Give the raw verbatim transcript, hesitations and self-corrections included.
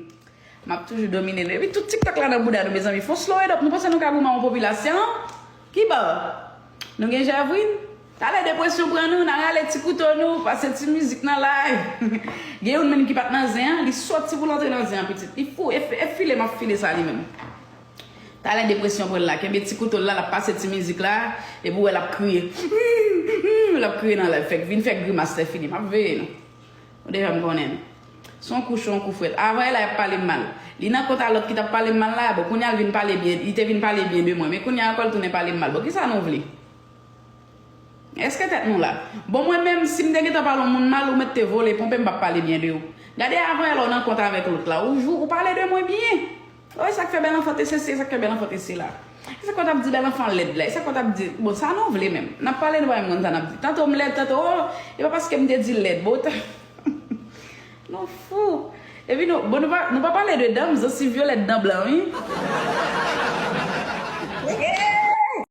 M ap toujou domine nou. Epi tout TikTok la nan bouda nou, mezanmi. Fò slow it up. Nou panse nou ka goumen yon popilasyon? Kiba? Nou gen jèvrin? Talè depresyon pran nou, n a rale ti kouto nou, pase ti mizik nan live. Gen youn menm ki pa t nan zen an, li sòti pou l antre nan zen an, pitit. Li fou, e, e file m ap file sa li menm. Talè depresyon pran l la, kenbe ti kouto l la, l ap pase ti mizik la, epi w wè l ap kriye. L ap kriye nan live, fèk vin fè grimas lè fini. M ap veye nou. Ou deja m konnen nou. Se yon kou cho, yon kou frèt. Avan yè la, y ap pale m mal. Li nan kont a lòt ki t ap pale m mal la, bon, kounye a l vin pale byen, li te vin pale byen de mwen, men kounye a ankò l tounen pale m mal. Bon, kisa nou vle? Èske tèt nou la? Bon, mwen menm, si m te gentan pale yon moun mal, ou mèt te vole ponpe, m p ap pale byen de ou. Gade avan yè la, w nan kont avèk lòt la, ou jou, ou pale de mwen byen. Wi, sa k fè bèl anfan te sesi, sa k fè bèl anfan te sela. E sa k w t ap di bèl anfan lèd la? E sa k w t ap di? Bon, sa nou vle menm? N ap pale, nou pa menm konn sa n ap di. Tanto m lèd, tanto, oh, e pa paske m te di lèd. Bon, ta- nou fou. Epi nou, bon, nou pa, nou pa pale de danm, zansi vyolèt dan blan, wi.